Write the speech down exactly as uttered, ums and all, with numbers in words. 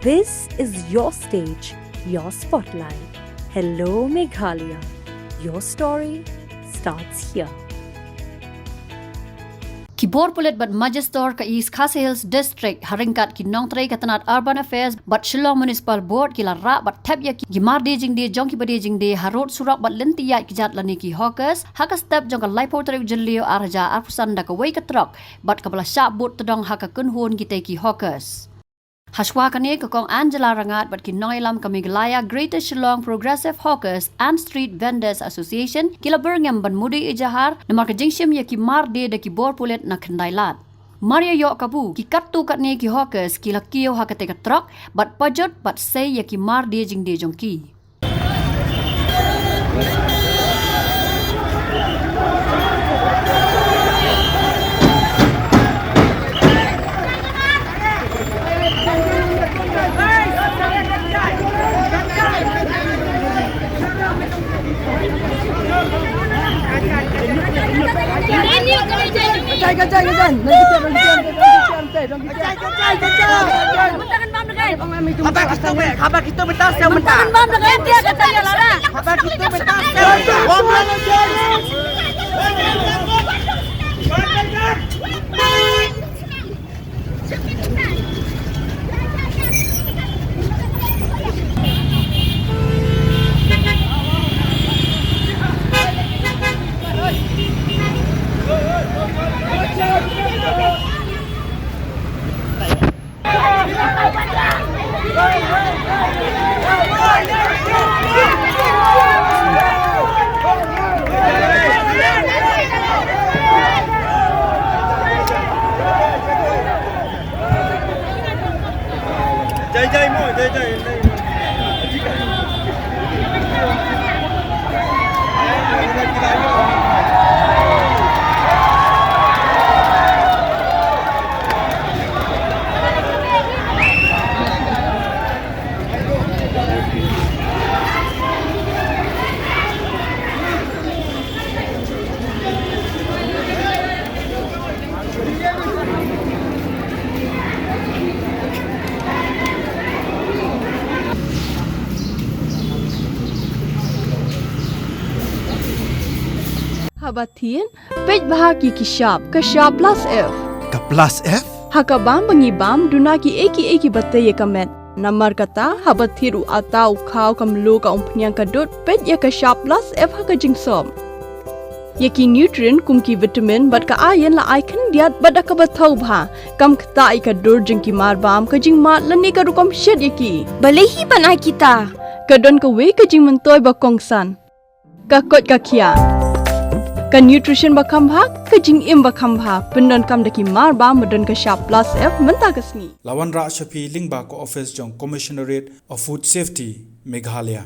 This is your stage, your spotlight. Hello Meghalaya. Your story starts here. Ki bor pulit bad magister ka East Khasi Hills District ha ryngkat ki nongtrei ka tnat Urban Affairs bad Shillong Municipal Board ki la rah bad thep ïa ki mar die jingdie jong ki ba die jingdie ha rud surok bad lynti ïaid ki jait lane ki hawkers ha ka step jong ka laiphew tarik Jylliew ar hajar arphew san da kawei ka trok bad kaba la shah bud tdong ha ka kynhun kitei ki hawkers. Hashwa kane ka Kong Angela Rangat bad ki nongïalam ka Meghalaya Greater Shillong Progressive Hawkers and Street Vendors Association ki la byrngem ban mudui ijahar namar ka jingshim ïa ki mar die da ki bor pulit na Khyndailad. Mar ïa ïoh kabu, ki katto katne ki hawkers ki la kiew ha katei ka trok bad pajot bad sei ïa ki mar die jingdie jong ki. Kajai, kajai, kajai. Kajai, kajai, kajai. Khabar kita, khabar kita, bintang siang bintang. Khabar kita, bintang siang bintang. Jai jai mo, jai jai. Haba thied, peit bha ki ki shap, ka shap plus F. Ka plus F? Ha ka bam ba ngi bam, duna ki ei ki ei ki ba tei ïa ka met. Namar kata, haba thied u atta, u khaw, ka mluh, ka umphniang, ka dud, peit ïa ka shap plus F ha ka jingsop. Ïa ki nutrient kum ki vitamin bad ka iron la ai khyndiat bad da kaba thaw bha. Kam ktah ïa ka dur jong ki mar bam, ka jingmad lane ka rukom shet ïa ki. Balei hi ban ai kita? Ka don kawei ka jingmyntoi ba kongsan. Ka koit ka khiah. Ka nutrition ba kham bha, ka jingim ba kham bha. Pyndonkam da ki mar bam ba don ka shap plus F mynta ka sngi. La wanrah sha phi lyngba ka office jong Commissionerate of Food Safety, Meghalaya.